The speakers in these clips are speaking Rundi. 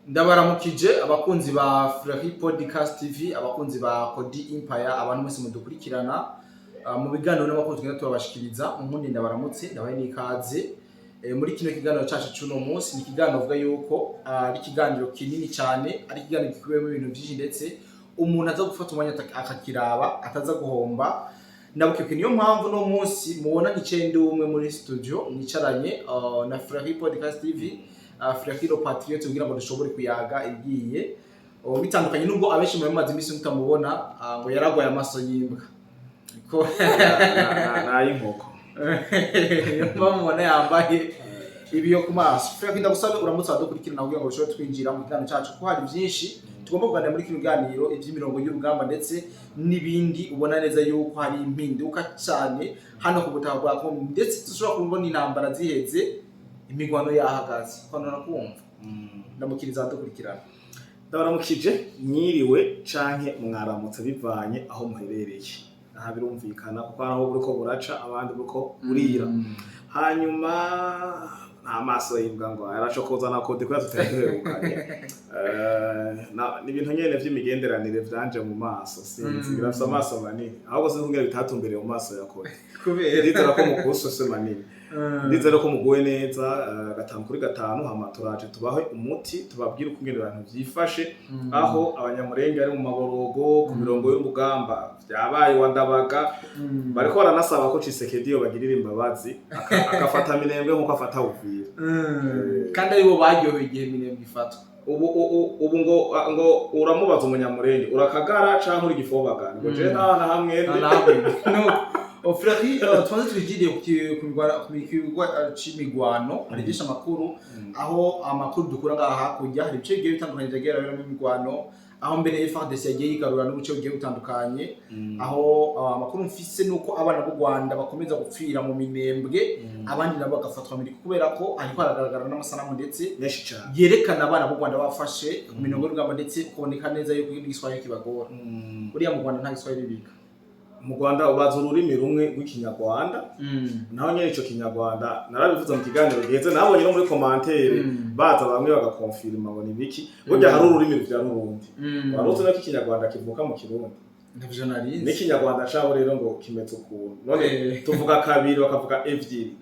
Ndabaramukije abakunzi ba Fleury Podcast TV, abakunzi ba Kodi Empire, abantu mwese mudukurikirana mu biganiro n'amakuru tugenda tubabashikiriza. Nkundi ndabaramutse, ndabahe n'ikaze muri kino kiganiro cacu c'uno munsi. Ni ikiganiro uvuga yuko ari ikiganiro kinini cyane, ari ikiganiro gikubiyemo ibintu byinshi, ndetse umuntu aza gufata umwanya akakiraba ataza guhomba nabuke. Niyo mpamvu no munsi mubona nicaye ndi umwe muri studio, nicaranye na Fleury Podcast TV, Fleury le Patriote, kugira ngo dushobore kuyaga ibigiye bitandukanye, nubwo abenshi muri maze iminsi mutamubona, ngo yaragwaye amaso y'imbwa ko N'ay'inkoko. Niyo mpamvu mubona yambaye ibiyo ku maso. Fleury, ndagusabe uramutse wadukurikirana kugira ngo dushobore twinjira mu kiganiro cyacu, kuko hari byinshi tugomba kuganira muri kino kiganiro, iby'imirongo y'urugamba ndetse n'ibindi. Ubona neza yuko hari impinduka cyane hano ku butaka bwa Kongo, ndetse dushobora kubona intambara ziheze, imigwano yahagaze. Kwanura kumva, ndamukiriza abadukurikirana. Ndabaramukije, mwiriwe canke mwaramutse bivanye aho muherereye. Aha birumvikana kuko hari aho buriko buraca, abandi buriko burira. Hanyuma nta maso y'imbwa ngo aracokoza na Kode kubera tutari duherukanye. Ni ibintu nyene vy'imigenderanire vyanje mu maso, sinzi, birafise amaso manini, ahubwo sinzi kungene bitatumbereye mu maso ya Kode. Kubera Ndizera ko mukusose manini, ndizera ko muguwe neza, 5 kuri 5. Hama turaje tubahe umuti, tubabwire ukungene ibintu vyifashe, aho Abanyamurenge ari mu maborogo ku mirongo y'urugamba, vyabaye wa Ndabaga. Bariko baranasaba ko Tshisekedi yo bagirira imbabazi, agafata Minembwe nkuko afata Uvira. Kandi aribo baryohewe igihe Minembwe ifatwa. Ubu ngo uramubaza Umunyamurenge, urakagara canke uri gifobagana, ngo je nta na hamwe ndi. No, Fleury, tubanze twigiriye ku kigwa c'imigwano. Hari byinshi amakuru, aho amakuru dukura ngaha hakurya, hari ibice bigiye bitandukanye vyagiye biraberamo imigwano, aho mbere FARDC yagiye yigarura n'ubuce bugiye butandukanye. Aho amakuru mfise nuko abana b'u Rwanda bakomeza gupfira mu Minembwe, abandi nabo bagafatwa miriko, kubera ko hariko haragaragara n'amasanamu ndetse menshi cane yerekana abana b'u Rwanda bafashe ku mirongo y'urugamba, ndetse ukaboneka neza yuko igiswahili kibagora. Buriya mu Rwanda nta giswahili biga. Mu Rwanda ubaza ururimi rumwe rw'Ikinyarwanda, naho nyene ico Kinyarwanda narabivuze mu kiganiro giheze, nabonye no muri commentaire baza bamwe bagakonfirma ngo ni biki. Burya hari ururimi ruvyara urundi. Wari uzi ko Ikinyarwanda kivuka mu Kirundi? Ntavyo narinzi. N'Ikinyarwanda cabo rero ngo kimeze ukuntu none tuvuga kabiri, bakavuga evyiri.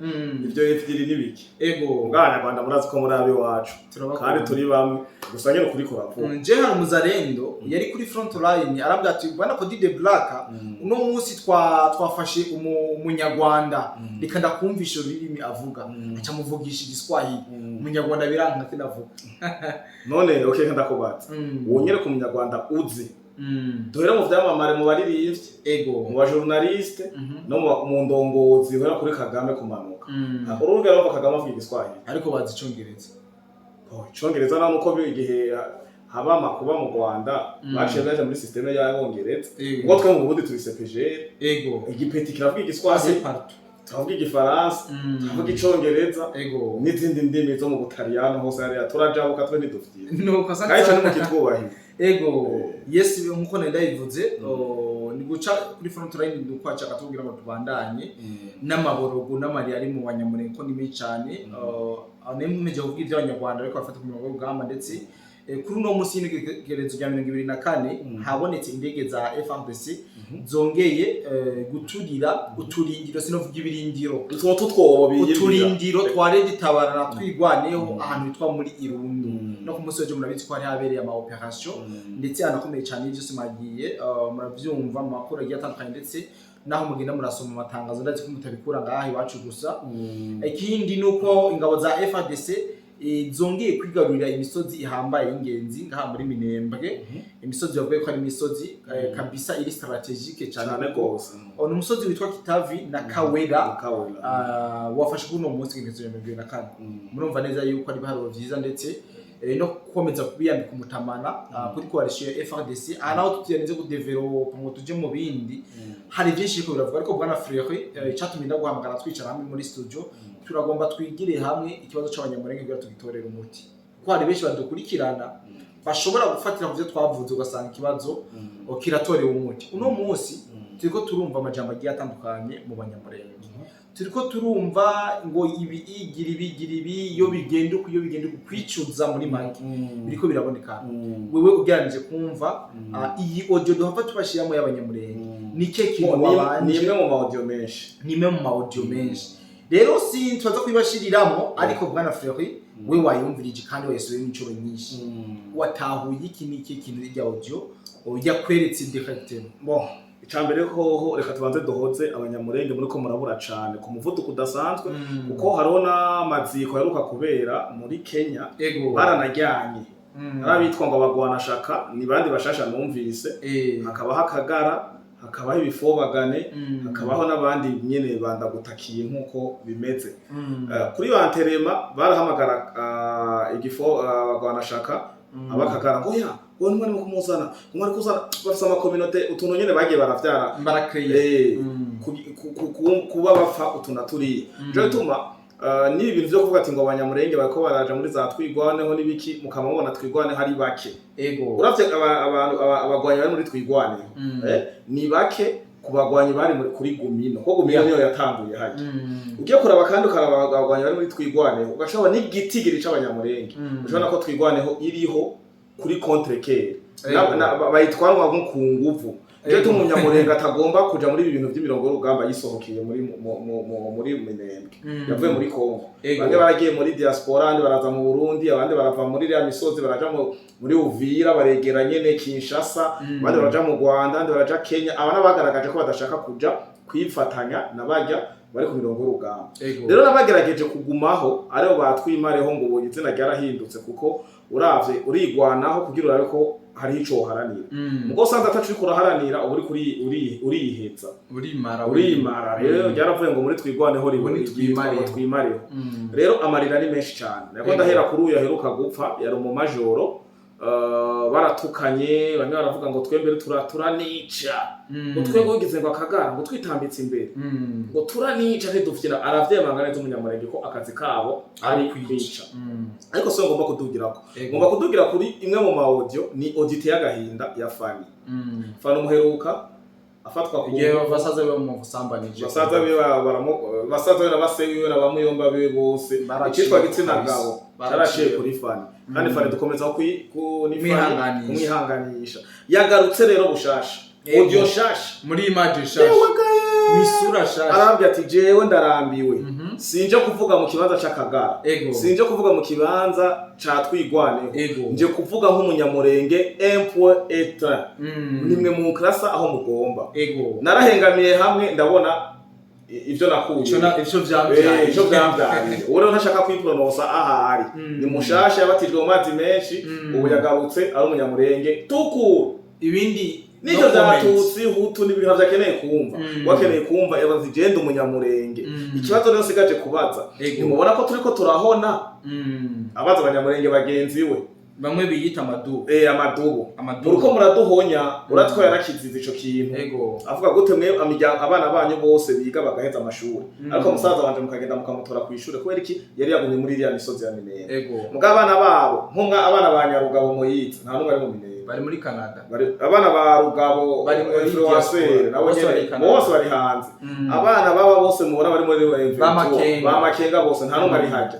Ivyo evyiri ni biki? Ubwo Abanyarwanda murazi ko muri ab'iwacu Turabakunda. kandi turi bamwe, gusa nyene ukuri kuravuga. Je hari umuzarendo yari kuri front line, arambwira ati: "Bwana Kodi de Black, uno munsi twafashe Umunyarwanda, reka ndakumvisha ururimi avuga." Aca muvugisha Igiswahili. Umunyarwanda biranka kinavuga. None okay, ndakubaza, wonyereka Umunyarwanda uzi, duhere mu vyamamare, mu baririmbyi, mu bajournaliste, no mu ndongozi, uhera kuri Kagame kumanuka. Urumva rero Kagame avuga Igiswahili? Ariko bazi Icongereza. Oh, Icongereza naho nuko igihe haba amakuba mu Rwanda baciye baja muri système y'Abongereza. Ubwo twe mu Burundi turi CPGL. Igipeti kiravuga Igiswahili, Passe partout. turavuga Igifaransa, turavuga Icongereza n'izindi ndimi zo mu Butaliyano hose hariya turajabuka, twe ntidufitiye. Nuko asa. Kandi ico nimukitwubahire. Ego, yes, nkuko nari ndabivuze, oh, ni guca kuri front line dukwaca akatubwira ngo tubandanye n'amaborogo n'amari ari mu Banyamurenge, ko ni menshi cyane. Nemeje kuvuga iby'Abanyarwanda ariko bafata ku mirongo y'urugamba, ndetse kuri uno munsi y'igerezo rya 24 habonetse indege za FARDC zongeye guturira uturindiro, sinovuga ibirindiro, utwo tutwobo biyimbira. Uturindiro twa RED Tabara na Twigwaneho ahantu hitwa muri Irundu. No ku munsi w'ejo murabizi ko hari habereye ama opération ndetse anakomeye cyane. Byose mwagiye muravyumva mu makuru agiye atandukanye, ndetse naho mugenda murasoma amatangazo, ndazi ko mutabikura ngaha iwacu gusa. Ikindi ni uko ingabo za FARDC zongeye kwigarurira imisozi ihambaye y'ingenzi ngaha muri Minembwe, imisozi bavuga ko ari imisozi kabisa iri stratégique cyane, cyane kuko rwose. Ni umusozi witwa Kitavi na Kawera. Kawera. Wafashe kuri uno munsi w'ibihumbi 2024. Murumva neza yuko ari ibiharuro vyiza, ndetse no gukomeza kubiyambika umutamana kuri coalition ya FARDC. Aha naho tutirenze kudevelopa ngo tuje mu bindi, hari byinshi biriko biravuga. Ariko bwana Fleury, icatumye ndaguhamagara twicara hamwe muri studio, turagomba twigire hamwe ikibazo c'Abanyamurenge kugira tugitorere umuti, kuko hari benshi badukurikirana bashobora gufatira ku byo twavuze, ugasanga ikibazo kiratorewe umuti. Uno munsi Turiko turumva amajambo agiye atandukanye mu Banyamurenge, turiko turumva ngo ibi, igira ibi, igira ibi, iyo bigenda uku, iyo bigenda uku, kwicuza muri make biriko biraboneka. Wewe ugereranije kumva iyi audio duhava tubashiramo y'Abanyamurenge, ni ikihe kintu Ni wabanje? Imwe mu ma audio menshi. Ni imwe mu ma audio menshi, rero si tubaza kubibashiriramo, ariko bwana Fleury, we wayumvirije kandi wayisubiyemo inshuro nyinshi, watahuye iki? Ni ikihe kintu irya audio yakweretse directement? Bon, icambere hoho reka tubanze duhoze Abanyamurenge muri ko murabura cane ku muvuduko udasanzwe, kuko hariho n'amaziko aheruka kubera muri Kenya. Baranajyanye ari abitwa ngo abagwanashaka, ni bandi bashasha numvise. Hakabaho Akagara, hakabaho ibifobagane, hakabaho n'abandi nyene bandagutakiye nk'uko bimeze. Kuri iyo enterrement barahamagara igifo abagwanashaka, abakagara ngo ya ngo nimwe kumuzana, ngo mwari kuzana bafise ama communauté, utuntu nyene bagiye baravyara. Barakeye. Kuba bapfa utu na turiya. Nico gituma ni ibintu vyo kuvuga ati ngo Abanyamurenge bariko baraja muri za Twigwaneho n'ibiki, mukaba mubona Twigwaneho ari bake. Uravye abantu abagwanyi bari muri Twigwaneho, ni bake ku bagwanyi bari kuri Gumino, kuko Gumino niyo yatanguye harya. Ugiye kuraba kandi ukaraba abagwanyi bari muri Twigwaneho, ugashobora n'igitigiri c'Abanyamurenge, ushobora ko Twigwaneho iriho kuri contre-cœur, bayitwarwa nko ku nguvu. Nico gituma Umunyamurenge atagomba kuja muri ibi bintu vy'imirongo y'urugamba yisohokeye muri muri Minembwe, yavuye muri Kongo. Bamwe baragiye muri diaspora, abandi baraza mu Burundi, abandi barava muri iriya misozi baraja muri Uvira, baregera nyene Kinshasa, abandi baraja mu Rwanda, abandi baraja Kenya. Aba n'abagaragaje ko badashaka kuja kwifatanya na barya bari ku mirongo y'urugamba. Rero nabagerageje kugumaho aribo batwimareho ngo ubu izina ryarahindutse, kuko uravye urigwanaho kugira urabe ko hariho ico woharanira. Mugo usanze ataco uriko uraharanira, uba uriko uriheza. Urimara. Urimara. Rero ryaravuye ngo muri Twigwaneho Ubu ni ryitwa ngo Twimareho. Twimareho. Rero amarira ni menshi cyane. Nako ndahera kuri uyu aheruka gupfa, yari umumajoro. Baratukanye, bamwe baravuga ngo twembere turanica, ngo twebwe ugize ngo Akagara ngo twitambitse imbere, ngo turanica ntidufyina. Aravyemanga neza Umunyamurenge ko akazi kabo ari kwica. Ariko so ngomba kudugirako, ngomba kudugira kuri imwe mu ma audio, ni audio y'agahinda ya Fani. Fani umuheruka afatwa ku Igihe basaza be bamusambanije. Basaza be basaza be na base wiwe na bamuyomba biwe bose. Baraciye Icitwa gitsina kabisa. gabo Baraciye. caraciye kuri Fani, kandi Fani dukomeza ni Fani Kumwihanganisha. kumwihanganisha. Yagarutse rero bushasha, audio nshasha. Muri image shasha. Yewagaye. Misura shasha. Arambwira ati jewe ndarambiwe, sinje kuvuga mu kibanza c'Akagara, sinje kuvuga mu kibanza ca Twigwaneho, nje kuvuga nk'Umunyamurenge, un point et un. Nimwe mu klasa aho mugomba. Narahengamiye hamwe ndabona ivyo nakuye. Ico vyamvyaye. Ico vyamvyariye. Ubu rero ntashaka kwipronosa ahari. Ni mushasha, yabatijwe mu mazi menshi. Ubu yagarutse ari Umunyamurenge tukuru. Ibindi Nivyo no comment. vya Tutsi, Hutu n'ibintu vyakeneye kumva. Wakeneye kumva yabaza igenda Umunyamurenge. Ikibazo rero sigaje kubaza, ntimubona ko turiko turahona? Abaza Abanyamurenge bagenzi we. Bamwe biyita amadubu. Amadubu. Amadubu. Muriko muraduhonya, uratwaye yarakiziza ico kintu. Avuga gute mwe imiryango, abana banyu bose biga bagaheza amashuri, ariko musaza wanje mukagenda mukamutora ku ishuri kubera iki? Yari yagumye muri iriya misozi ya Minembwe. Muga abana babo, nkumwa abana ba Nyarugabo Moyizi, nta n'umwe ari mu Minembwe. Bari muri Canada. Abana ba Rugabo Bari muri influencer diaspora. nabo Bose nyene bari Canada. bose bari hanze. Abana baba bose mubona bari muri Ba Makenga. ba Makenga bose nta n'umwe ari hajya.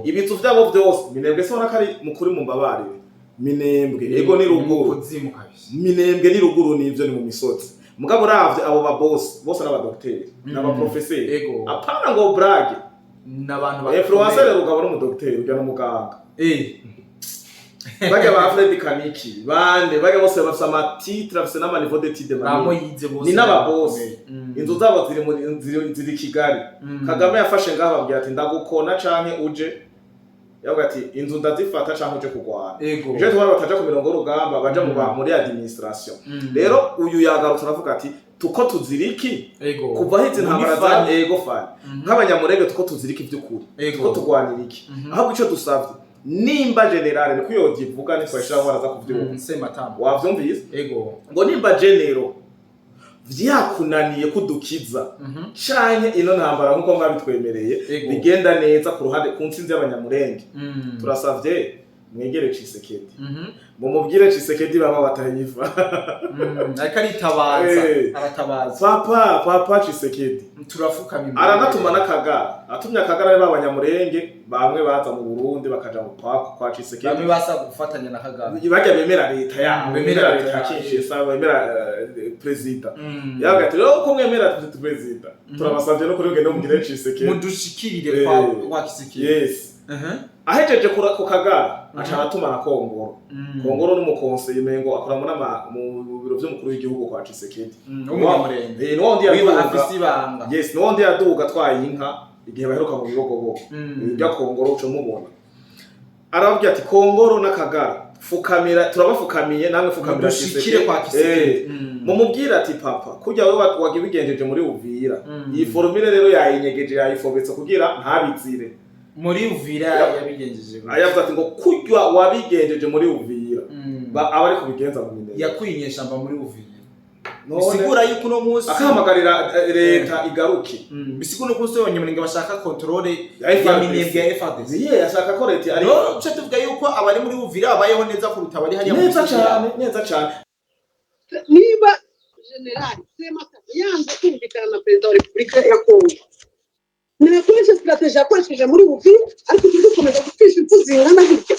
Ibizu vyabo vyose Minembwe se ubona ko ari mukuri, mu mbabarire, Minembwe ego ni ruguru. Kuzimu kabisa. Minembwe ni ruguru, nivyo, ni mu misozi, mugabo uravye abo babosi bose n'abadokiteri, n'abaprofeseri. Apana ngo blague. N'abantu Influencer Rugabo n'umudokiteri, urya n'umuganga. Bajya ba Fred Kaniki bande, bajya bose bafise ama titre, bafise n'ama niveau d'étude Ba manini. Moyize bose. Ni n'ababosi. Inzu zabo ziri muri ziri Kigali. Kagame yafashe ngaho ababwira ati ndagukona canke uje, yavuga ati inzu ndazifata canke uje kurwana. Ejo tubona bataja ku mirongo y'urugamba, baja muri administration. Rero uyu yagarutse aravuga ati tuko tuziriki kuva aho izi ntambara za Fani. ego Fani, nk'Abanyamurenge tuko tuziriki by'ukuri, tuko turwanira iki? Ahubwo ico dusavye, nimba général, niko yogivuga, ntitwashiraho baraza kuvyumva. Sematama. Wavyumvise? Ego. Ngo nimba général vyakunaniye kudukiza canke ino ntambara nkuko mwabitwemereye, bigenda neza ku ruhande ku ntsinzi y'Abanyamurenge, turasavye Mwegere Tshisekedi, mumubwire Tshisekedi baba batayiva. Ariko aritabaza. Aratabaza. Papa, papa Tshisekedi. Turafukama imbere. Aranatuma n'Akagara, atumye Akagara ari b'Abanyamurenge bamwe baza mu Burundi bakaja mu kwa Tshisekedi. Bamwe basa gufatanya na Kagame. Bajya bemera leta yabo, bemera bemera leta leta ya yabo. Kinshasa, bemera perezida. Yavuga ati: "Rero ko mwemera perezida, turabasavye no kuri mugende mubwire Tshisekedi." Mudushikirire kwa Tshisekedi. Yes. Ahejeje ku Kagara, aca aratuma na Kongoro. Kongoro n'umukonseye, mengo akora mu nama mu biro vy'umukuru w'igihugu kwa Tshisekedi. W'Umunyamurenge. Niwo wundi wiba yaduga. Afise ibanga. Yes, niwo wundi yaduga atwaye inka igihe baheruka mu Bibogobogo. Irya Kongoro uca mubona, arababwira ati: "Kongoro n'Akagara, fukamira, turabafukamiye, namwe fukamira." Mudushikire Tshisekedi. kwa Tshisekedi. Mumubwire ati: "Papa, kurya wewe wagibigenjeje muri Uvira, iyi formule rero yayinyegeje, yayifobetse kugira ntabizire." Muri Uvira yabigenjeje gutya. Yavuze ati ngo kurya wabigenjeje muri Uvira, aba ari kubigenza mu Minembwe. Yakuye inyeshamba muri Uvira. None Bisigura yuko uno munsi akahamagarira leta igaruke. Bisigura uno munsi Abanyamurenge bashaka contrôle Ya ya FARDC. Minembwe ya FARDC. Niye yashaka ko leta ari No tuce tuvuga yuko abari muri Uvira babayeho neza kuruta abari hariya mu neza misozi cyane yabo. Neza cyane. Niba Generali Sematama yanze kumvikana na Perezida wa Repubulika ya Kongo, ntiyakoreshe stratégie yakoresheje muri Uvira, ariko turi gukomeza gupfisha impfu zingana gutya.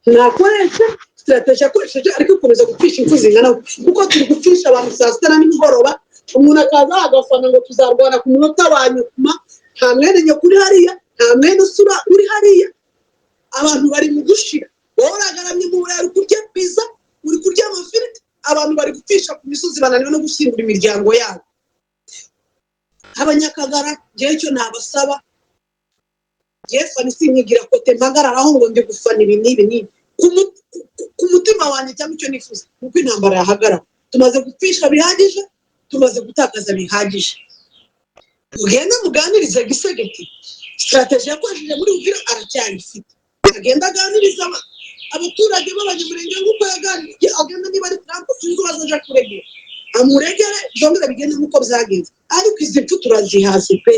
Nakoresha stratégie yakoresheje, ariko gukomeza gupfisha impfu zingana gutya, kuko turi gupfisha abantu saa sita na nimugoroba, umuntu akaza agafana ngo tuzarwana ku munota wa nyuma. Nta mwene nyakuri hariya, nta mwene usura uri hariya. Abantu bari mu gushira, wowe uragaramye mu Burayi, uri kurya pizza, uri kurya amafiriti, abantu bari gupfisha ku misozi, bananiwe no gushyingura imiryango yabo. Abanyakagara, ngewe icyo nabasaba, ngewe fani sinkigira côté mpagararaho ngo ndi gufana ibi n'ibi n'ibi. Ku mutima wanjye cyangwa icyo nifuza ni uko intambara yahagarara. Tumaze gupfisha bihagije, tumaze gutakaza bihagije. Mugende muganirize Tshisekedi. Stratégie yakoresheje muri Uvira aracyayifite. Agenda aganiriza abaturage b'Abanyamurenge nk'uko yaganiriye. Agenda, niba ari Trump, sinzi uwo azaja kuregera, amuregere, byongere bigende nk'uko byagenze. Ariko izi mpfu turazihaze pe.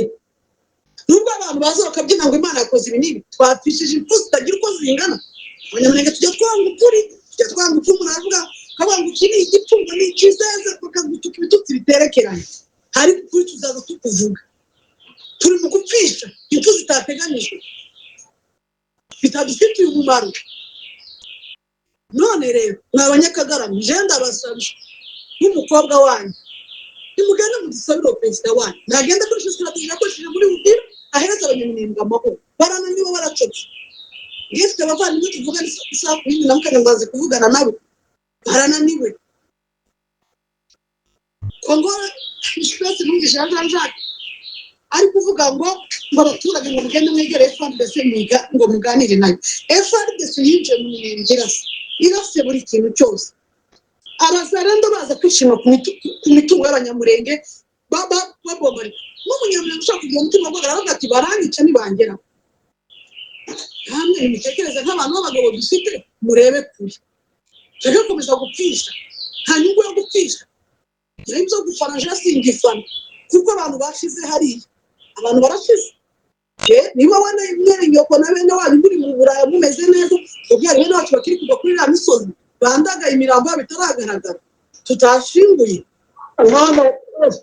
Nubwo abantu baza bakabyina ngo Imana yakoze ibi n'ibi, twapfishije impfu zitagira uko zingana. Abanyamurenge tujya twanga ukuri, tujya twanga ukuri. Umuntu aravuga, akavuga ngo iki ni igipfu, ngo ni ikizeze, bakagutuka ibitutsi biterekeranye, ariko ukuri tuzaza tukuvuga. Turi mu gupfisha impfu zitateganijwe, bitadufitiye umumaro. None rero mwa Banyakagara, nje ndabasabye nk'umukobwa wanyu, nimugende mudusabire uwo perezida wanyu, ntagenda akoresha stratégie yakoresheje muri Uvira, ahereza Abanyamurenge amahoro. Barananiwe, baracotse. Ngiye mfite abavandimwe tuvugana isaha ku yindi, na mukanya mbaze kuvugana nabo, barananiwe. Kongo twese numvise Jean Jacques ari kuvuga ngo abaturage ngo mugende mwegere FARDC, mwiga ngo muganire nayo. FARDC yinjiye mu Mirenge, irase, irase buri kintu cyose. Abazarendo baza kwishima ku mitungo y'Abanyamurenge, babombarika. N'Umunyamurenge ushaka kugira umutima guhagarara, aravuga ati: "Baranyica nibangeraho." Namwe nimutekereze nk'abantu b'abagabo dufite, murebe kure, tureke gukomeza gupfisha. Nta nyungu yo gupfisha. Njyewe ibyo gufana je singifana, kuko abantu bashize hariya, abantu barashize. Niba we mwene nyoko na bene wanyu muri mu Buraya mumeze neza, ubwo hari bene wacu bakiri kuva kuri iriya misozi, bandagaye, imirambo yabo itaragaragara, tutashinguye. Mama,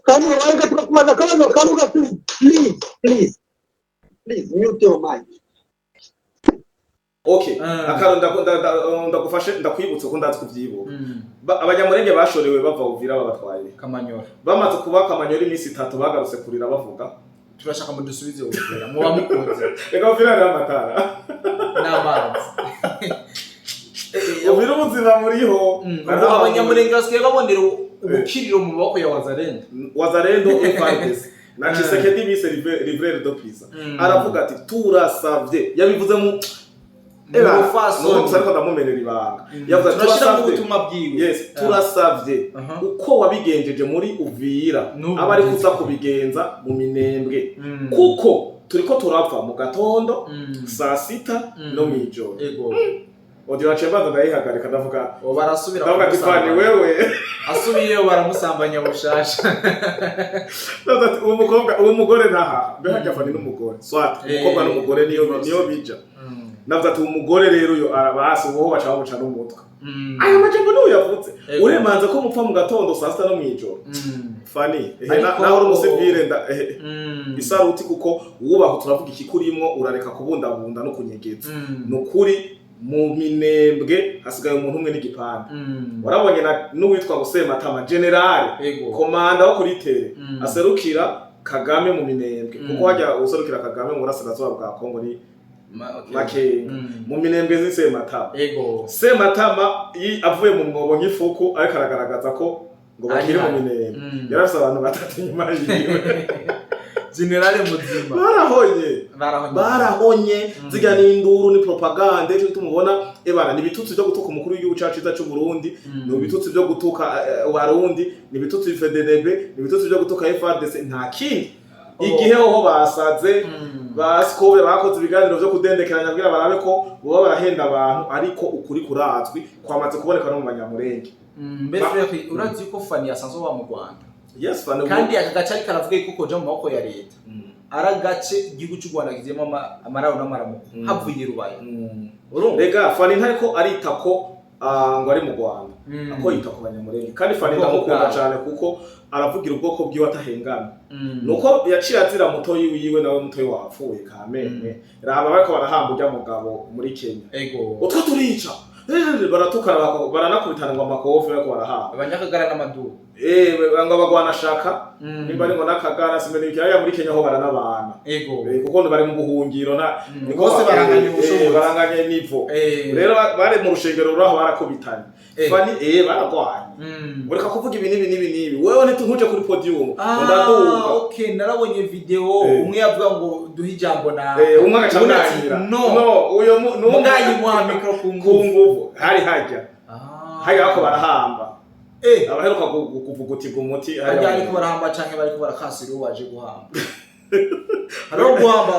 kama wange tukakubaza akabazo kamwe gato. Please, please, please mute your mic. Okay. Ah. Akaro ndagufashe, ndakwibutsa ko ndazi kuvyibuka. Abanyamurenge bashorewe bava Uvira, babatwaye Kamanyora. Bamaze kuba Kamanyora iminsi 3, bagarutse kurira bavuga: "Turashaka mudusubize Uvira muba mukoze." Reka, Uvira hariho amatara n'amazi. Uvira ubuzima buriho. Ubu Abanyamurenge basigaye babonera ubukiriro mu maboko ya Wazalendo. Wazalendo, FARDC na Tshisekedi bise livreur de pizza. Aravuga ati: "Turasavye." Yabivuze mu Mu rufasoni. Nuko ariko ndamumenera ibanga. Yavuze ati: Turashyiramo "Turasavye." ubutumwa bwiwe. Yes, "Turasavye, uko wabigenjeje muri Uvira, N'ubu aba ari bigenze. kuza kubigenza mu Minembwe, kuko turiko turapfa mu gatondo, saa sita no mw'ijoro." Audio naciye mbanza ndayihagarika, ndavuga, Ubu barasubira ndavuga ati: "Fani kumusambanya. wewe." Asubiyeyo baramusambanya bushasha. Ndavuga ati: "Uwo mukobwa, uwo mugore ntaha mbe hajya." Fani n'umugore, soit umukobwa n'umugore niyo bija. Navuze ati umugore rero uyo arabasi uwo baca bamuca n'umutwe. Ayo majambo niyo yavuze. Uremanza ko mupfa mu gatondo, saa sita no mw'ijoro. Fani, ehe, naho uri umusivile nda ehe, isaruti kuko wubaha turavuga ikikurimwo, urareka kubundabunda no kunyegeza. Ni ukuri mu Minembwe hasigaye umuntu umwe n'igipande. Warabonye n'uwitwa ngo Sematama, général, commandant wo kuri terrain, aserukira Kagame mu Minembwe, kuko hajya userukira Kagame mu burasirazuba bwa Kongo ni Makenga. Mu Minembwe ni Sematama. Sematama avuye mu mwobo nk'ifuku, ariko aragaragaza ko ngo bakiri mu Ari. Minembwe. Yarafise abantu batatu inyuma yiwe. Général muzima. Barahonye. Barahonye. Barahonye. Zirya n'induru, ni propagande. Cyo tumubona ebana ni ibitutsi byo gutuka umukuru w'igihugu cacu ciza c'u Burundi, ni ibitutsi byo gutuka Abarundi, ni ibitutsi FDNB, ni ibitutsi byo gutuka FARDC, nta kindi. Igihe hoho basaze, basikobe bakoze ibiganiro vyo kudendekeranya kugira barabe ko boba barahenda abantu, ariko ukuri kurazwi, kwamaze kuboneka no mu Banyamurenge. Mbe Frère, urazi ko Fani asanzwe aba mu Rwanda? Yes, Fani. Kandi aka gace ariko aravuga yuko koja mu maboko ya leta, ari agace igihugu cy'u Rwanda kigiyemo amararo n'amaramuko, havuye Rubaya. Urumva? Rega Fani ntariko arita ko ngo ari mu Rwanda, ako yita ku Banyamurenge. Kandi Fani Ubwoko ndamukunda bwabo. cyane kuko aravugira ubwoko bwiwe atahengana. Nuko yaciye azira mutoyi wiwe, nawe mutoyi wapfuye kameme. Raba bariko barahamba urya mugabo muri Kenya. Utwo turica. Baratukana, baranakubitana ngo amakofi bariko barahamba. Abanyakagara n'amaduka. Ngo abagwana shaka nimba ari ngo n'akagara simene ikiraya muri Kenya ho baranabana. Kuko bari mu buhungiro na niko Bose baranganya ubushobozi. Baranganya nivo. Rero bari mu rushengero ruraho barakubitanye. Fani baragwanye. Ureka kuvuga ibi n'ibi n'ibi n'ibi, wewe ntuje kuri podium. Ndaduga. Okay, narabonye video. Umwe yavuga ngo duhe ijambo na Umwe agaca uwundi ati, amwangira. No. No, uyo Mugayimuha micro ku ku nguvu. Nguvu hari hajya hajya bako barahamba. Abaheruka kuvugutirwa umuti Harya ariko barahamba canke bariko barakasira uwo waje guhamba? Hariho guhamba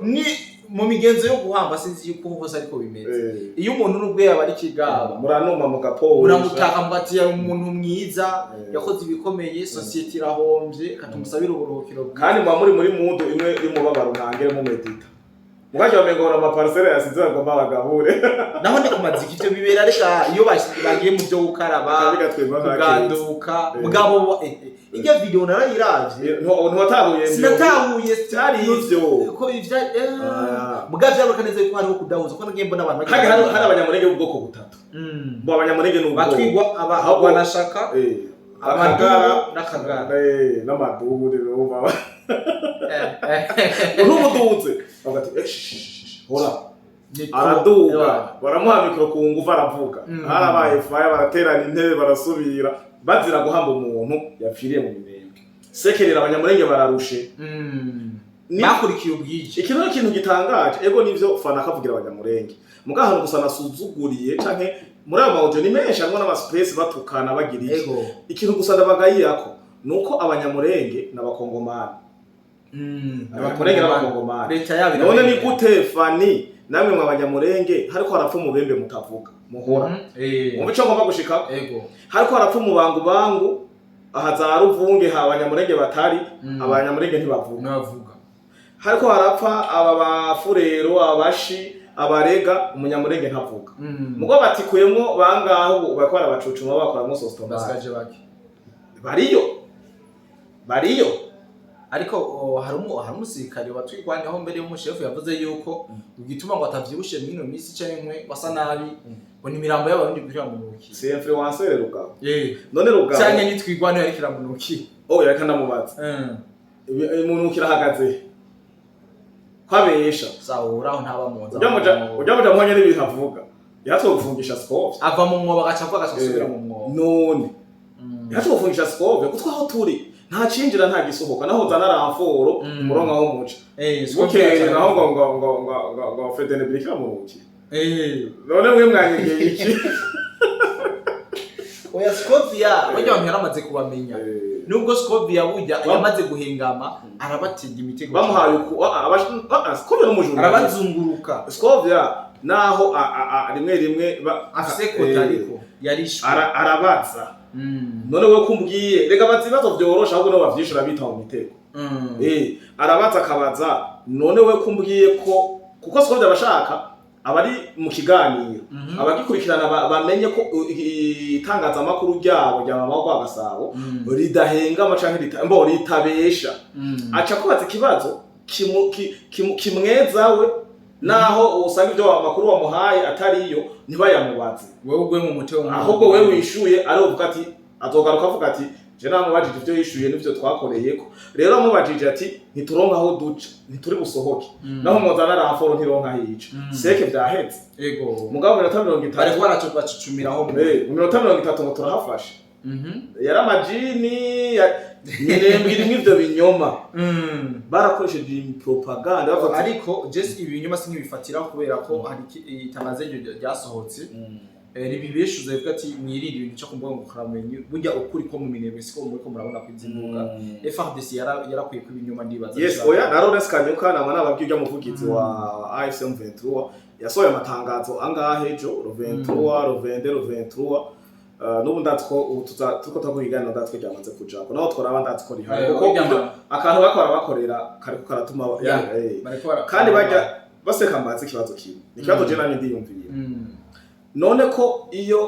ni mu migenzo yo guhamba, sinzi yuko hose ariko bimeze. Iyo umuntu n'ubwo yaba ari kigaba, muranuma mugapoza, muramutaka mugati yari umuntu mwiza, yakoze ibikomeye, sosiyete irahombye, katumusabire uburuhukiro bwiza. Kandi muba muri mood imwe y'umubabaro ntangere mumedita, mukajya bamenga ngo amaparcelle yasize bagomba bagahure. Naho ni ku maziki ivyo bibera, reka iyo bagiye mu byo gukaraba, bigatwegwa nka kuganduka. Mugabo irya video narayiravye. Ntiwatahuye? Sinatahuye. Byari ivyo. Ko ivya mugabo vyaboneka neza yuko hariho kudahuza, ko nagiye mbona abantu Kandi hari Abanyamurenge b'ubwoko butatu. Mu Abanyamurenge ni ubwoko batwigwa aba abagwanashaka, Akagara amadubu n'akagara. N'amadubu rero urumva ntubuduze bavuga ati shh, shh, shh, hora. Araduga, baramuha micro ku ngufu, aravuga. Harabaye faya, baraterana intebe, barasubira bazira guhamba umuntu yapfiriye mu Minembwe. Sekerera Abanyamurenge bararushe. Bakurikiye ubwije. Iki ni ikintu gitangaje. Ego nivyo, Fana akavugira Abanyamurenge, muga ahantu gusa nasuzuguriye canke muri ayo ma audio ni menshi harimo n'amaspace batukana bagira iki. Ikintu gusa ndabagayirako nuko Abanyamurenge n'Abakongomani, Abanyamurenge n'Abakongomani, leta yabo none ni irabemera. gute Fani namwe mwe Abanyamurenge hariko harapfa umubembe mutavuga muhora? Mwumva ico ngomba gushikako? Hariko harapfa umubangubangu aha za Ruvunge ha Abanyamurenge batari, Abanyamurenge ntibavuga. Mwavuga. Hariko harapfa aba Bafurero, Abashi, Abarega, Umunyamurenge ntavuga. Mugo batikuyemwo bangaho ubu bariko barabacucuma bakoramwo sauce tomate. Basigaje bake. Bariyo, bariyo. Ariko hari umusirikare watwirwanyeho mbere y'umushefu yavuze yuko igituma ngo atavyibushe mw'ino minsi canke wasa nabi ngo ni imirambo y'Abarundi kugira ngo Si influencer Rugabo? None Rugabo Canke nitwirwaneho yariko iramunukiye. Oh, yareka ndamubaza. Umuntu kirahagaze kwabesha. Sawa, uraho ntaba mu nzu. Ujya muja muhanye n'ibintu avuga yaratwe gufungisha Scovia. Ava mu mwobo agaca avuga, agaca asubira mu mwobo. None yaratwe gufungisha Scovia kuko aho turi nta cinjira nta gisohoka, naho uzana renfort umurongo aho muca. Bukeye naho ngo FDNB kiramuruki. None mwe mwanyegeye iki? Oya, Scovia burya abantu yaramaze kubamenya. Nubwo Scovia burya yamaze guhengama, arabatega imitego. Bamuhaye uku Scovia n'umujura. Arabazunguruka. Scovia naho rimwe rimwe Afise kota, ariko yarishwe. Arabaza. None we kumbwiye reka baza ibibazo vyoroshe, ahubwo nibo bavyishura bita mu mitego. Arabaza akabaza, none we kumbwiye ko kuko Scovia abashaka Abari mu kiganiro, abagikurikirana bamenye ko itangazamakuru ryabo rya Mama Rwagasabo ridahengama canke mbo ritabesha. Aca kubaza ikibazo kimweza we, naho usanga ibyo amakuru wamuhaye atariyo, ntibayamubaze. Wewe ugwe mu mutego. Ahubwo we wishuye ari uvuga ati, azogaruka avuga ati: "Je namubajije ivyo yishuye n'ivyo twakoreyeko." Rero amubajije ati: "Ntituronka aho duca, ntituri busohoke, naho muzana renfort ntironka aho ica." Seke vyaheze. Mugabo minota 30 Bariko baraco bacucumiraho. Mu minota 30 ngo turahafashe. Yari amajini Minembwe irimwo ivyo binyoma. Barakoresheje iyi propaganda bavuga ati Ariko jesi ibi binyoma sinkibifatiraho kubera ko hari itangazo ryasohotse ribibeshuza, rivuga ati: "Mwirinde ibintu cyo kumbuga ngurukanabumenyi, burya ukuri ko mu Minembwe siko muriko murabona ko izi mbuga." FARDC yarakwiye ko ibinyoma, ndibaza. Yes, oya, na Lawrence Kanyuka nama nababwiye, ujya muvugizi wa AFC M23 yasohoye amatangazo angahe ejo, le 23, le 22, le 23. N'ubu ndazi ko ubu turiko turakora ikiganiro, ndazi ko ryamaze kujako, naho tworaba ndazi ko rihari, kuko akantu bariko barabakorera kariko karatuma Bariko kandi bajya baseka. Mbazi ikibazo kimwe, ni ikibazo je nanje ndiyumvira. None ko iyo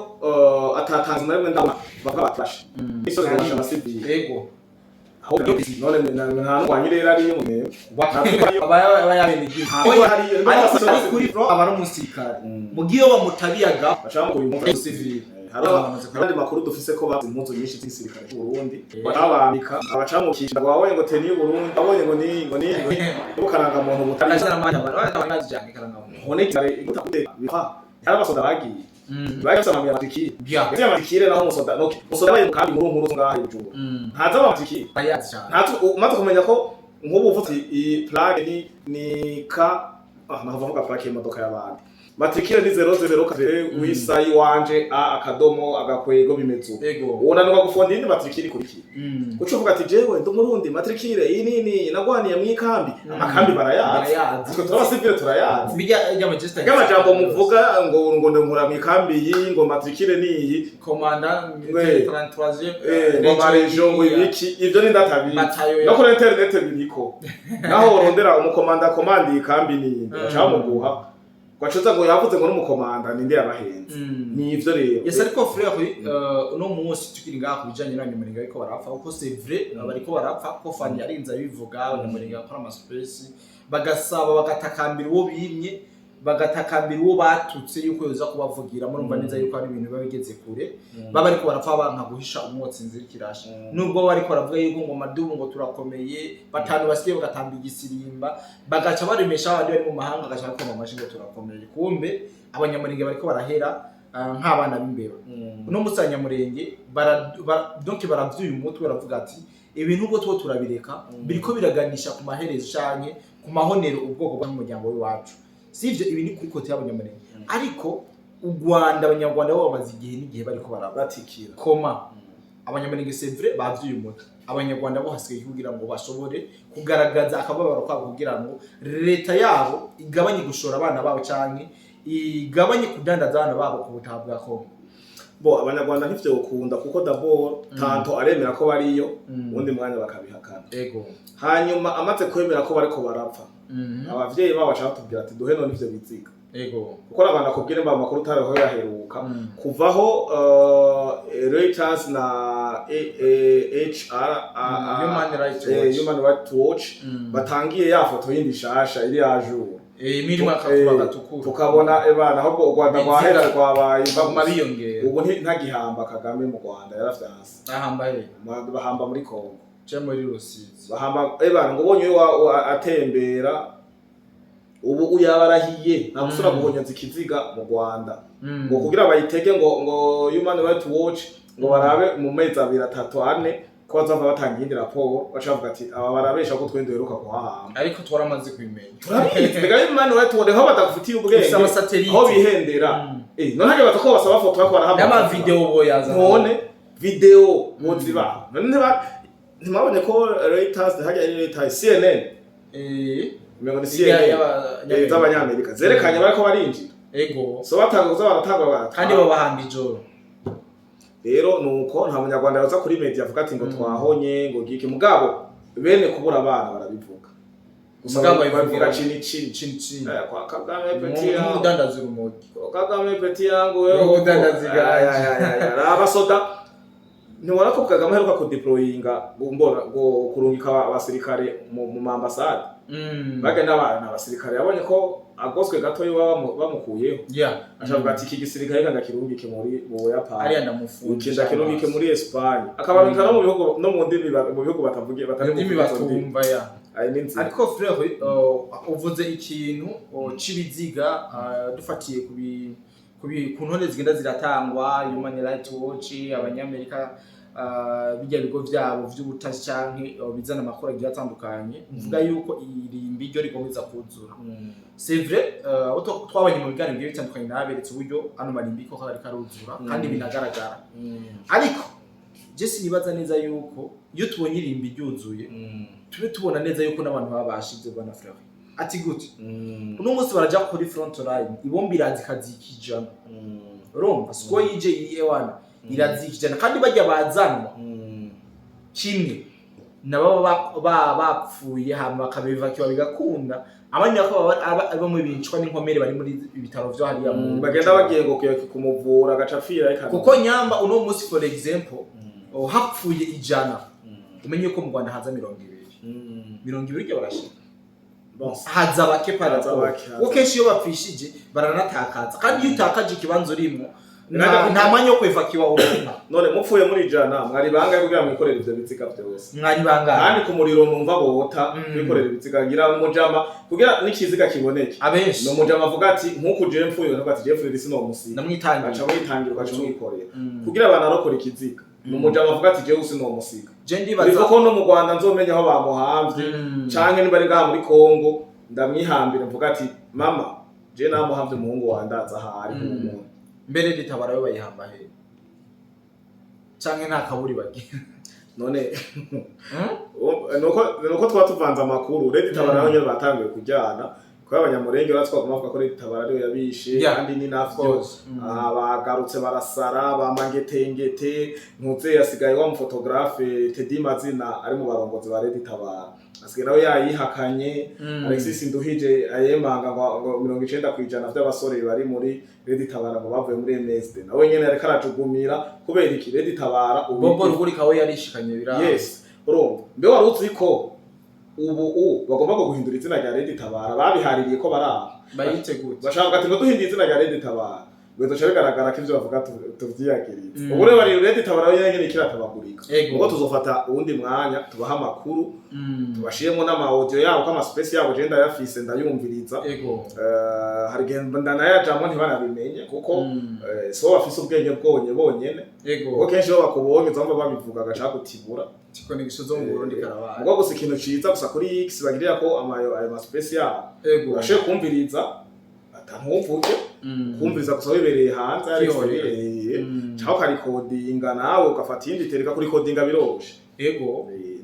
atatanze na rimwe ndabona bavuga batashe imisozi basha abasivili, ahubwo none nta ndwanyi rero ariyo mu Minembwe? Aba yabenegihugu. Ntabwo hariyo. Ariko ari kuri front aba ari umusirikare, mu gihe iyo bamutabiyaga baca bamukura impuzu. Civil. Hari abandi makuru dufise ko bazi impuzu nyinshi z'igisirikare cy'u Burundi babambika, abacamukisha ngo babonye ngo tenue y'u Burundi, babonye ngo ni ubukaranga muntu butari hone kare igutakude bifa. Hari abasoda bagiye bagiye basaba amatikire ya matricule, naho umusoda no umusoda baye mu kambi nkuru nkuru ngaha i Bujumbura ntazi amatricule. Bayazi cyane. Ntazi. Umaze kumenya ko nk'ubu uvuze iyi plaque ni ka nahava mvuga plaque y'imodoka y'abandi, matricule ni 004 wisa iwanje a akadomo agakwego bimeze uko. Unanirwa gufonda iyindi matricule ikurikira, uca uvuga ati: "Jewe ndi umurundi, matricule iyi nini, nagwaniye mw'ikambi." Amakambi barayazi. Barayazi. Twe turabasivile turayazi. Bijya ry'amajesta. Ry'amajambo muvuga ngo nkura mw'ikambi iyi, ngo matricule ni iyi. Komanda. 33. Ngo marejo, ngo ibiki, ivyo ni ndatabizi. Batayo. No kuri internet biriko, naho worondera umukomanda komanda iyi kambi ni iyi, baca bamuguha, gacuza ngo yavuze ngo n'umukomanda ninde yabahenze. Ni ivyo rero. Yes, ariko frère, uno munsi tukiri ngaha ku bijanye n'Abanyamurenge bariko barapfa, kuko c'est vrai, bariko barapfa, ko Fani yarinze abivuga, Abanyamurenge bakora amaspace bagasaba, bagatakambira uwo bimye, bagatakambira uwo batutse yuko yoza kubavugira. Murumva neza yuko ari ibintu biba bigeze kure. Baba ariko barapfa banka guhisha umwotsi inzira ikirasha, nubwo bariko baravuga yuko ngo madubu ngo turakomeye, batanu basigaye bagatamba igisirimba, bagaca baremesha abandi bari mu mahanga, bagaca bakoma amashi ngo turakomeye, kumbe Abanyamurenge bariko barahera nk'abana b'imbeba. Uno munsi Abanyamurenge donc baravyuye umutwe, baravuga ati: "Ibintu ubwo tuwo turabireka, biriko biraganisha ku maherezo canke ku mahonero ubwoko bw'umuryango w'iwacu." Sivyo? Ibi ni kuri côté y'Abanyamurenge, ariko u Rwanda, Abanyarwanda bo bamaze igihe n'igihe bariko baraba batikira. Koma Abanyamurenge, c'est vrai, bavyuye umutwe, Abanyarwanda bo hasigaye kugira ngo bashobore kugaragaza akababaro kabo, kugira ngo leta yabo igabanye gushora abana babo canke igabanye kudandaza abana babo ku butaka bwa Kongo. Bo Abanyarwanda ntivyokunda, kuko d'abord tantôt aremera ko bariyo, uwundi mwanya bakabihakana. Hanyuma amaze kwemera ko bariko barapfa, abavyeyi babo baca batubwira ati: "Duhe none ivyo biziga." Kuko n'abantu akubwira mba amakuru utariho yaheruka kuvaho, Reuters na HR Human Rights Watch. Human Rights Watch batangiye ya foto yindi shasha iri ya jour. Imirimo akakuba gatukura. Tukabona ebana ahubwo u Rwanda Biziga. rwaheze, rwabaye Baguma biyongera. Ubu ntagihamba Kagame mu Rwanda, yaravyanse. Ahambaye. Bahamba muri Kongo. Je muri Rusizi. Bahamba ebana ngo ubonye uyu atembera ubu uyabarahiye nta gusubira guhonyoza ikiziga mu Rwanda, ngo kugira bayitege ngo Human Rights Watch ngo barabe mu mezi 2, 3, 4 ko bazava batanga iyindi raporo, baca bavuga ati: "Aba barabesha ko twende duheruka kuhahamba." Ariko twaramaze kubimenya. Turabizi mbega Human Rights Watch aho badafitiye ubwenge, Gusa amasatelite. aho bihendera. None hajya baza ko basaba foto bako barahamba. N'amavideo boyaza. None video bozibaha none ntimwabonye ko Reuters hajya ari Reuters, CNN, umengo ni Iriya CNN, y'Abanyamerika. z'Abanyamerika zerekanye bariko barinjira. So batanga kuza baratanga baratanga. Kandi babahamba ijoro. Rero nuko nta munyarwanda yoza kuri media avuga ati ngo twahonye ngo gike, mugabo bene kubura abana barabivuga. Gusa Mugabo babivuga babivugira chini chini. Chini chini. Kwa Kagame petit yangu. Nk'udandaza urumogi. Kwa Kagame petit yangu wewe. Nk'udandaza igaraje. Ay, ay, ay, ay, abasoda ntiwara ko Kagame aheruka kudeployinga, mbona ngo kurungika abasirikare mu mambasade. Bagenda abana abasirikare yabonye ko agoswe gato bamukuyeho, ashavuga ati iki gisirikare reka ndakirungike mu Buyapani, Ariya ndamufunze. Iki ndakirungike muri Espagne, akabarungika no mu bihugu no mu ndimi mu bihugu batavugiye batari Indimi buvuge izo ndimi. batumva ya. Ayo ni inzira. Ariko frère, uvuze ikintu c'ibiziga, dufatiye ku ntonde zigenda ziratangwa, Human Rights Watch, abanyamerika, bijya bigo vyabo vy'ubutasi canke bizana amakuru agiye atandukanye, mvuga yuko irimbi ryo rikomeza kuzura. C'est vrai, abo twabonye mu biganiro bigiye bitandukanye naberetse uburyo ano marimbi ko kari karuzura kandi binagaragara, ariko je sinibaza neza yuko iyo tubonye irimbi ryuzuye tube tubona neza yuko n'abantu baba bashize. Bwana frère, ati gute? Uno munsi baraja kuri front line, ibomba iraza ikazika 100. Urumva siko yije iri ewana irazika 100, kandi bajya bazanwa kimwe nabo bapfuye hama bakabivakiwa bigakunda, abandi nako bamwe bicwa n'inkomere bari muri ibitaro vyo hariya mu Bagenda bagiye ngo kumuvura agaca apfira ariko Kuko nyamba uno munsi, for example, hapfuye 100, umenye ko mu Rwanda haza 20. 20 ryo barashika. Bon. Haza bake. Haza Parako bake, haza. Kuko kenshi iyo bapfishije baranatakaza, kandi iyo utakaje ikibanza urimwo nta mwanya wo kwevakiwa uronka. None mupfuye muri 100, mwari bangahe kugira mwikorere ivyo biziga vyose? Mwari bangahe? Kandi ku muriro numva bota kwikorera ibiziga, ngira umujama kugira n'ikiziga kiboneke. Abenshi. Ni umujama avuga ati nk'uku jewe mfuye, ndavuga ati jewe mfuye sinomusiga, Ndamwitangira. aca mwitangira ugaca umwikorera kugira banarokora ikiziga. Ni umujama avuga ati jewe sinomusiga, Je ndibaza bivuga ko no mu Rwanda nzomenya aho bamuhamvye, canke niba ari ngaha muri Kongo ndamwihambira, mvuga ati mama, je namuhamvye umuhungu wandaza ahari umuntu. Mbere ritabara yo bayihamba he, canke nta kaburi bagira? None nuko twaba tuvanze amakuru. Red Tabara naho nyene batanguye kujyana, kuko abanyamurenge baratwaguma bavuga ko Red Tabara ariyo yabishe, kandi ni navyo. Course. Aha bagarutse barasara bamangetengete ntuze yasigaye wa muphotographe Teddy Mazina ari mu barongozi ba Red Tabara, asigaye nawe yayihakanye. Alexis Nduhije ayemanga ngo 90% vy'abasore bari muri Red Tabara ngo bavuye muri MSD, nawe nyene ariko arajugumira. Kubera iki Red Tabara ubu Bobo Rugurika we yarishikanye bira. Yes, urumva mbe wari uzi ko ubu bagomba ngo guhindura izina rya Red Tabara? Babihaririye ko baraho. Bayiteguye. Bashaka ati ngo duhindure izina rya Red Tabara ngo duca bigaragara ko ivyo bavuga tuvyiyagiriza. Ubu rero bari Red Tabara yo nyene ikiratabagurika. Ubwo tuzofata uwundi mwanya tubaha amakuru, tubashiremo n'ama audio yabo, ko ama space yabo je ndayafise, ndayumviriza. Hari igihe ndanayajamwo ntibanabimenye, kuko so bafise ubwenge bwonye bonyene, kuko kenshi iyo bakubonye uzumva babivuga agashaka kutibura. Connexion zo mu Burundi karabaye. Ubwo gusa ikintu ciza gusa kuri X bagirira ko ayo ma space yabo urashoboye kumviriza atantuvuge, kumviriza gusa wibereye hanze ari Kwihorera. Cyangwa ukarikodinga nawe ugafata iyindi tereka kurikodinga biroroshe.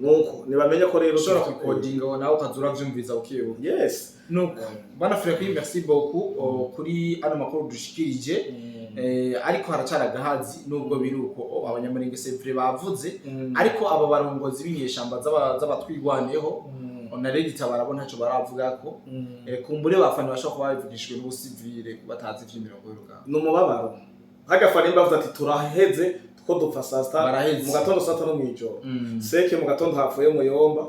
Nuko nibamenye ko rero Ushobora kurikodinga nawe ukaza uravyumviza ukibuka. Nuko bana Frère, merci beaucoup kuri ano makuru dushikirije. Ariko haracara agahazi nubwo biri uko. Abanyamurenge c'est vrai bavuze, ariko aba barongozi b'inyeshamba z'abatwigwaneho na Red Tabara bo ntacyo baravuga ko kumbure bafana bashobora kuba babivugishijwe n'ubusivile batazi ivy'imirongo y'urugamba. Ni umubabaro hagafana imba bavuze ati turaheze ko dupfa saa sita, Baraheze. mu gatondo saa 5 mw'ijoro seke mu gatondo hapfuye muyomba,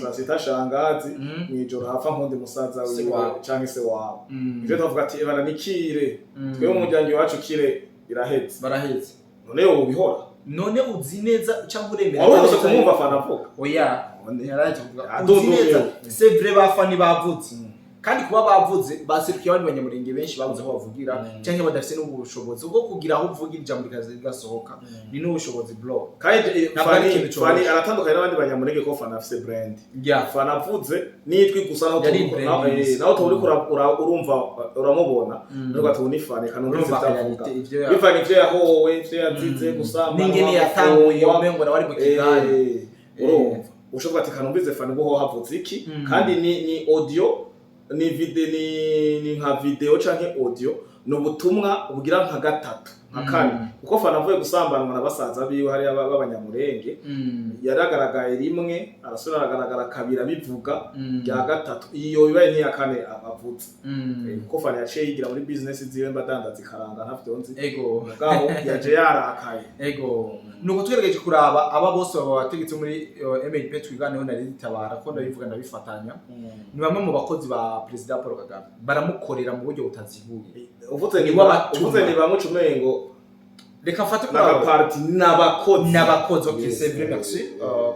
saa sita shangazi, mw'ijoro hapfa nkundi musaza Se wiwe wabo. canke se wabo. Ivyo tuvuga ati ebana nikire twebwe mu muryango iwacu kire iraheze. Baraheze. None yowe ubihora? None uzi neza cyangwa uremera Wari uherutse neza kumwumva afana avuga? Oya, yaraje kuvuga. Uzi Adundumiwe. neza, c'est vrai, bafani bavuze, kandi kuba bavuze baserukiye abandi banyamurenge benshi babuze aho bavugira cyangwa badafite n'ubushobozi bwo kugira aho uvugira ijambo rikaza rigasohoka. Ni n'ubushobozi bro. Kandi Ntabwo ari Fani ikintu Fani coroshe. aratandukanye n'abandi banyamurenge ko Fani afise brand. Fani avuze n'ijwi gusa naho Yari brand gusa. naho tuba uriko urumva uramubona, ariko ati ubu ni Fani kanumvise Urumva ivyo avuga. réalité, ivyo Bivanye ivyo yahowe, ivyo yazize gusambana, n'ingene yatanguye, gufungwa. umengo nawe ari mu kigali. Urumva ushobora ati kanumvize Fani ngo ho havuze iki? Kandi ni audio, ni video, ni nka video canke audio, ni ubutumwa bugira nka gatatu. Nka kane, kuko Fana avuye gusambanwa na basaza biwe hariya b'Abanyamurenge, yaragaragaye rimwe, arasubira aragaragara kabiri, abivuga rya gatatu, iyo bibaye n'iya kane avutse. Kuko Fana yaciye yigira muri business ziwe, mbadandaza ikaranga, ntavyo nzi. Mugabo yaje yarakaye. Ego, nuko tugerageje kuraba aba bose baba bategetse muri MLP Twiganeho na Tabara, ko ndabivuga ndabifatanya, ni bamwe mu bakozi ba Perezida Paul Kagame, baramukorera mu buryo butaziguye. Uvuze ni Niwe abatuma. Uvuze ni bamwe ucumengo Reka mfate kuri abo. N'agaparti n'abakozi. N'abakozi, ok. Yes. C'est vrai, merci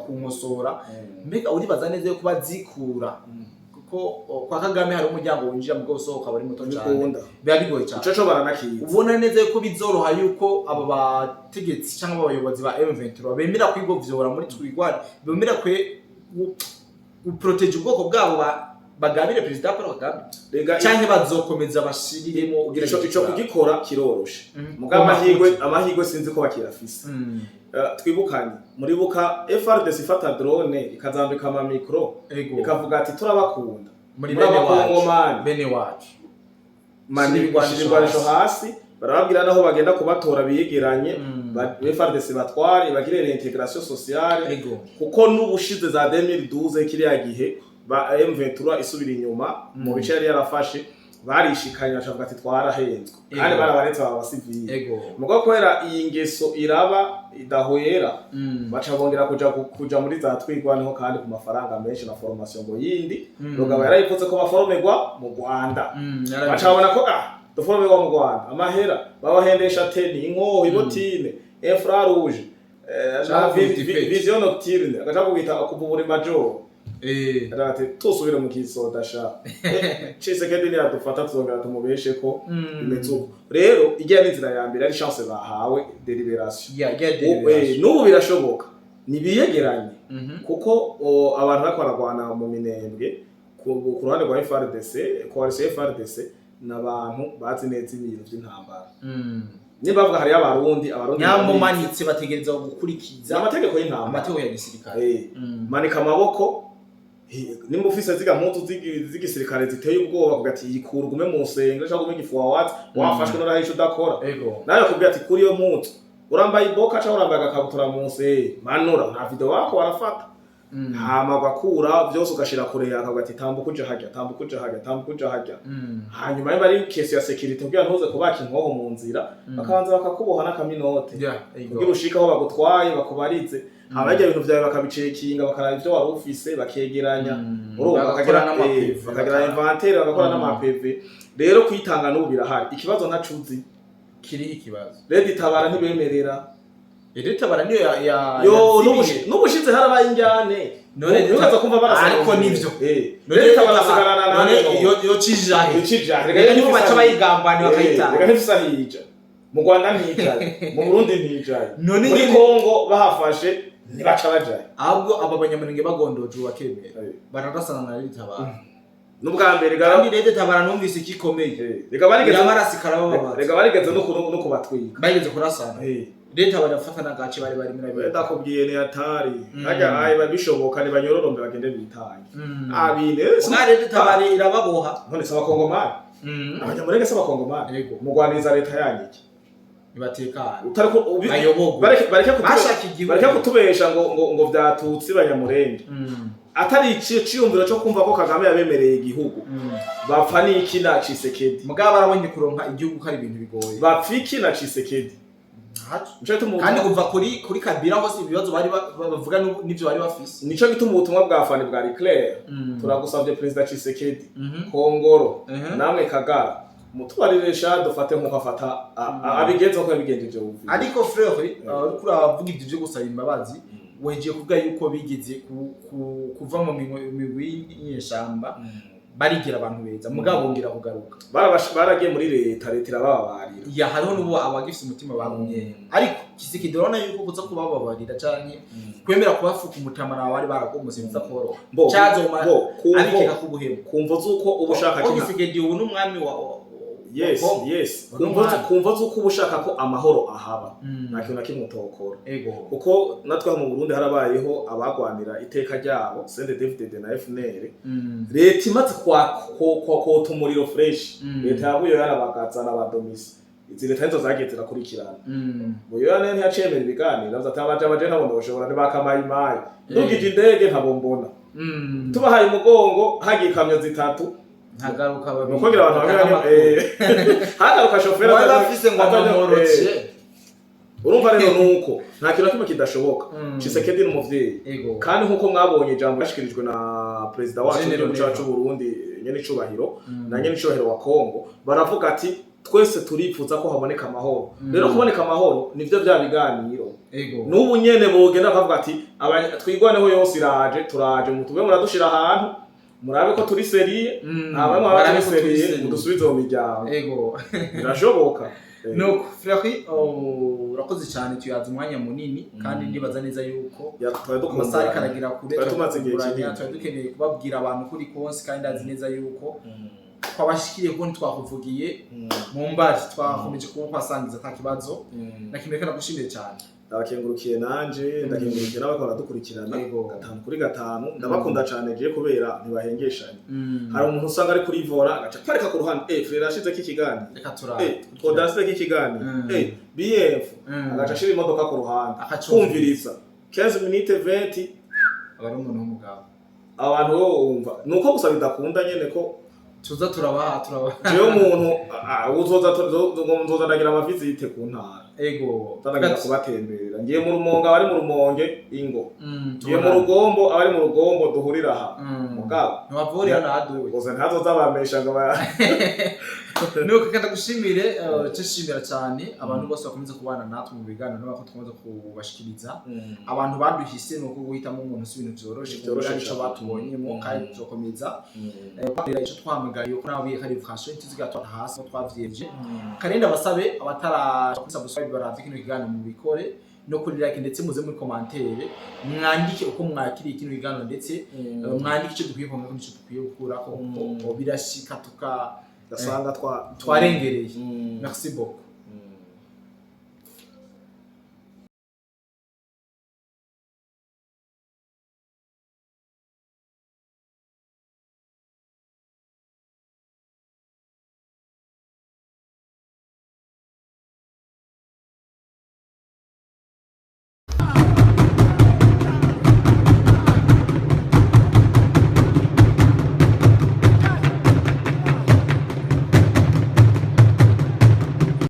kunkosora. Mbega uribaza neza yuko bazikura, kuko kwa Kagame hari umuryango winjira mu usohoka bari muto cyane? Bikunda. Biba bigoye cyane. Ico co baranakizi. Ubona neza yuko bizoroha yuko abo bategetsi cyangwa abayobozi ba M23 bemera kwigovyora muri Twigwane, bemera kwe guproteger ubwoko bwabo, bagabire Perezida Paul Kagame, Rega canke bazokomeza bashiriremo? Ico kugikora kiroroshe. Mugabo amahirwe sinzi ko bakiyafise. Twibukanye, muribuka FARDC ifata drone ikazambika ama micro, ikavuga ati: "Turabakunda muri muri bene wacu, Abakongomani." Bene wacu. Mani Shira ibigwanisho shira ibigwanisho hasi. hasi. Barababwira naho bagenda kubatora biyegeranye, FARDC batware, bagire réintégration sociale, kuko n'ubushize za 2012, kiriya gihe ba M23 isubira inyuma mu bice yari yarafashe, barishikanye bashavuga ati: "Twarahenzwe." Kandi barabaretse baba abasivili. Mugabo kubera iyi ngeso iraba idahwera, baca bongera kuja muri za Twigwaneho, kandi ku mafaranga menshi na formation ngo yindi. Rugaba yarayipfutse ko baforomerwa mu Rwanda. Baca babona ko duforomerwa mu Rwanda, amahera babahendesha, tenue, inkoho, ibotine, infrarouge, na Canke multipage. Vision nocturne, agaca kubita kuva buri majoro. Ati: "Tusubire mu kisoda sha. Tshisekedi niyadufata tuzongera tumubeshe ko bimeze uko." Rero ijya n'inzira ya mbere ari chance bahawe, délibération. Ya Ubu, n'ubu birashoboka nibiyegeranye, kuko abantu bariko baragwana mu Minembwe ku ruhande rwa FARDC, coalition FARDC, n'abantu bazi neza ibintu vy'intambara. Niba bavuga hariyo Abarundi Nyambo barabizi. Manitse bategereza gukurikiza amategeko y'intambara, amategeko ya gisirikare. Manika amaboko. Nimba ufise ziga mpuzu z'igisirikare ziteye ubwoba, kugira ati: "Yikura ugume mu nsengero cyangwa ugume igifuwa watsi wafashwe noraho ico udakora." Nawe kubwira ati: "Kuri iyo mpuzu urambaye iboka cyangwa urambaye agakabutura munsi, manura." Nta video wako warafata. Hama ugakura vyose ugashira kure yawe, akavuga ati: "Tambuka uje harya, tambuka uje harya, tambuka uje harya." Hanyuma niba ari question ya sécurité, kugira ntuze kubaka inkoho mu nzira, bakabanza bakakuboha n'akaminote kugira ushike aho bagutwaye bakubarize. Hama ibyo bintu vyawe bakabicekinga, bakaraba ivyo wari ufise, bakegeranya. Urumva Bagakora bakagira n'ama PV, bakagira inventaire, bagakora n'ama PV. Rero kwitanga n'ubu birahari, ikibazo ntacuzi. Kiri ikibazo. RED Tabara ntibemerera. RED Tabara niyo ya yo yazimiye. N'ubushize harabaye injyane. None ntukaza kumva barasa. Ariko nivyo. None RED Tabara asigarana na none yo cijahe? Icijahe. Reka nibo baca bayigambana bakayitanga. Reka ntifisa hija mu Rwanda ntijaye, mu Burundi ntijaye, None muri nyine- Kongo bahafashe ntibaca bajaye. Ahubwo aba Banyamurenge bagondoje bakemera, bararasana na RED Tabara. N'ubwa mbere Kandi RED Tabara numvise ikikomeye. Reka barigeze Irabarasa ikarababaza. Reka barigeze no kubatwika. Bageze kurasana, RED Tabara irafata n'agace bari bari muri abiri. Ndakubwiye ni atari hajya aye babishoboka nibanyororombe bagende bitange abine. Mwa RED Tabara irababoha. None se Abakongomani, Abanyamurenge se Abakongomani? Mugwaniriza leta yanyu iki? Nibatekane. Utariko Bayobogwe. bareke Bashaka igihugu. bareke kutubesha ngo vyatutsi Banyamurenge, atari iciyumviro cyo kumva ko Kagame yabemereye igihugu. Bapfa n'iki na Tshisekedi? Mugabo barabonye kuronka igihugu ko ari ibintu bigoye. Bapfa iki na Tshisekedi? Ntaco. Nico gituma Kandi kuva kuri Kabila hose ibibazo bari bavuga n'ivyo bari bafise. Nico gituma ubutumwa bwa Fani bwari clair: turagusavye Perezida Tshisekedi, Kongoro, namwe Kagara, mutubarire sha dufate nkuko afata abigenza uko yabigenjeje Uvira. Ariko frère, uriko uravuga ivyo vyo gusaba imbabazi, wegiye kuvuga yuko bigeze kuva mu migwi y'inyeshamba, barigira abantu beza, mugabo bongera kugaruka. Baragiye muri leta, leta irabababarira. Ya, hariho n'ubu abagifise umutima bagumye, ariko Tshisekedi urabona yuko kuza kubababarira canke kwemera kubafuka umutamana bari baragomose biza koroha. Bo Cazoma bo kumvo abikeka kubuhemu. Kumvo z'uko uba ushaka Ko kina Tshisekedi ubu n'umwami wa Yes. Kongo. Yes. Uno Kumvo mwami. Kumvo z'uko uba ushaka ko amahoro ahaba, nta kintu na kimwe utokora. Kuko natwe mu Burundi harabayeho abagwanira iteka ryabo, CNDD-FDD na FNL. Leta imaze kota umuriro fresh, leta yabuye yarabagaza n'abadomisi Izi leta nizo zagiye zirakurikirana. Buyoya nayo ntiyacemera ibiganiro, avuze ati abaje abaje ntabwo ndoshobora, ntibakamayimayi ndugije indege ntabo mbona. Tubahaye umugongo, hagiye ikamyo zitatu. Ntagaruka babiri. Nuko ngira abantu bamwe bamwe hagaruka shoferi. Wari afise ngo amamoroke. Urumva rero nuko nta kintu na kimwe kidashoboka. Tshisekedi ni umuvyeyi. Kandi nkuko mwabonye ijambo ryashikirijwe na perezida wacu General w'igihugu cyacu Neva. Burundi, nyene icubahiro, na nyene icubahiro wa Kongo, baravuga ati twese turipfuza ko haboneka amahoro. Rero kuboneka amahoro nivyo vya biganiro. N'ubu nyene bogenda bakavuga ati twigwaneho yose iraje, turaje, mutube muradushira ahantu murabe ko turi sérieux. Nta bamwe baba Barabe turi ko turi sérieux, sérieux. mudusubize mu miryango. Birashoboka. Nuko Fleury, oh, urakoze cyane, tuyaza umwanya munini kandi ndibaza neza yuko Ya, twari amasaha ariko dukumburanye. aragira kure. Twari tumaze igihe turakumburanya, kinini. twari dukeneye kubabwira abantu kuri konsi, kandi ndazi neza yuko twabashikiriye kuko ntitwakuvugiye mu mbari, twakomeje kubasangiza ata kibazo na kimwe. Reka nagushimiye cyane. Ndabakengurukiye nanje, ndakengurukiye n'abako baradukurikirana gatanu kuri gatanu. Ndabakunda cane je kubera ntibahengeshanye. Hari umuntu usanga ari kuri volant, agaca parika ku ruhande, frère ashizeko ikiganiro. Reka turabe. Koda ashizeko ikiganiro. BF agaca ashira imodoka ku ruhande Akacumviriza. kumviriza 15 minutes, 20. Aba ari umuntu w'umugabo. Abantu bo wumva nuko gusa bidakunda nyene ko tuza turabaha turabaha. Jewe umuntu uzoza nzoza ndagira ama visites ku ntara. Ndagira kubatemberera, ngiye mu Rumonge, abari mu Rumonge ingo, ngiye mu Rugombo, abari mu Rugombo duhurira aha. Mugabo ntiwavurira naduwe. Gusa ntazoza bamesha ngo Nuko reka ndagushimire, cyo shimira cyane abantu bose bakomeza kubana natwe mu biganiro n'abako dukomeza kubashikiriza. Abantu baduhise ni uko guhitamo umuntu si ibintu vyoroshe, Vyoroshe kuko ico cane. batubonyemo kandi tuzokomeza kubabwira ico twahamagaye ko nabo ari fashion tuziga twata hasi ko twavyevye. Kandi abasabe abatara subscribe baravye kino kiganiro mu bikore no kuri like, ndetse muze muri commentaire mwandike uko mwakiriye kino kiganiro, ndetse mwandike icyo dukwiye kongera n'icyo dukwiye gukurako, kuko birashika tuka gasanga twa twarengereye. Merci beaucoup.